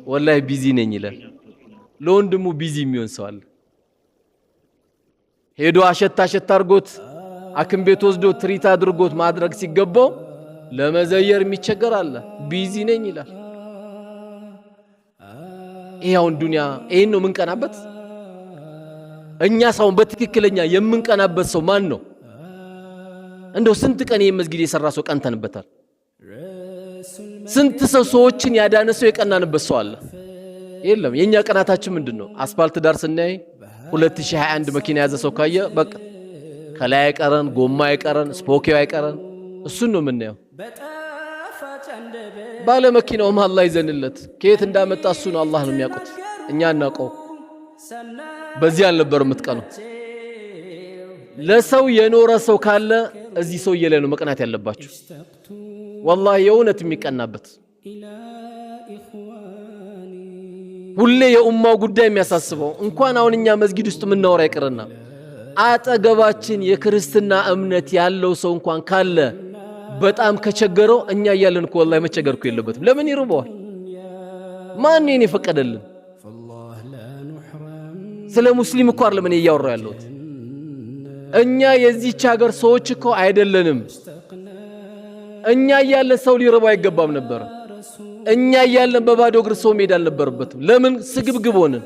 ወላሂ busy ነኝ ይላል። ለወንድሙ busy የሚሆን ሰው አለ። ሄዶ አሸት አሸት አድርጎት ሐኪም ቤት ወስዶ treat አድርጎት ማድረግ ሲገባው ለመዘየር የሚቸገር አለ። Busy ነኝ ይላል። ይሄ አሁን ዱንያ ይሄን ነው የምንቀናበት? እኛ ሰውን በትክክለኛ የምንቀናበት ሰው ማን ነው? እንደው ስንት ቀን ይሄን መስጊድ የሰራ ሰው ቀንተንበታል? ስንት ሰው ሰዎችን ያዳነ ሰው የቀናንበት ሰው አለ? የለም። የኛ ቀናታችን ምንድን ነው? አስፋልት ዳር ስናይ 2021 መኪና የያዘ ሰው ካየ በቃ ከላይ አይቀረን፣ ጎማ አይቀረን፣ ስፖኪዮ አይቀረን፣ እሱን ነው የምናየው። ባለ መኪናውም አላህ ይዘንለት፣ ከየት እንዳመጣ እሱ ነው አላህ ነው የሚያውቁት፣ እኛ አናውቀው። በዚህ አልነበር የምትቀነው። ለሰው የኖረ ሰው ካለ እዚህ ሰውዬ ላይ ነው መቅናት ያለባችሁ። ወላሂ የእውነት የሚቀናበት፣ ሁሌ የኡማው ጉዳይ የሚያሳስበው፣ እንኳን አሁን እኛ መስጊድ ውስጥ የምናወራ ይቅርና አጠገባችን የክርስትና እምነት ያለው ሰው እንኳን ካለ በጣም ከቸገረው እኛ እያለን እኮ ወላሂ መቸገር እኮ የለበትም። ለምን ይርበዋል? ማን ነው የፈቀደልን? ስለ ሙስሊም እኮ አይደለም እኔ እያወራሁ ያለሁት። እኛ የዚህች ሀገር ሰዎች እኮ አይደለንም። እኛ እያለን ሰው ሊርበው አይገባም ነበር። እኛ እያለን በባዶ እግር ሰው መሄድ አልነበረበትም። ለምን ስግብግብ ሆንን?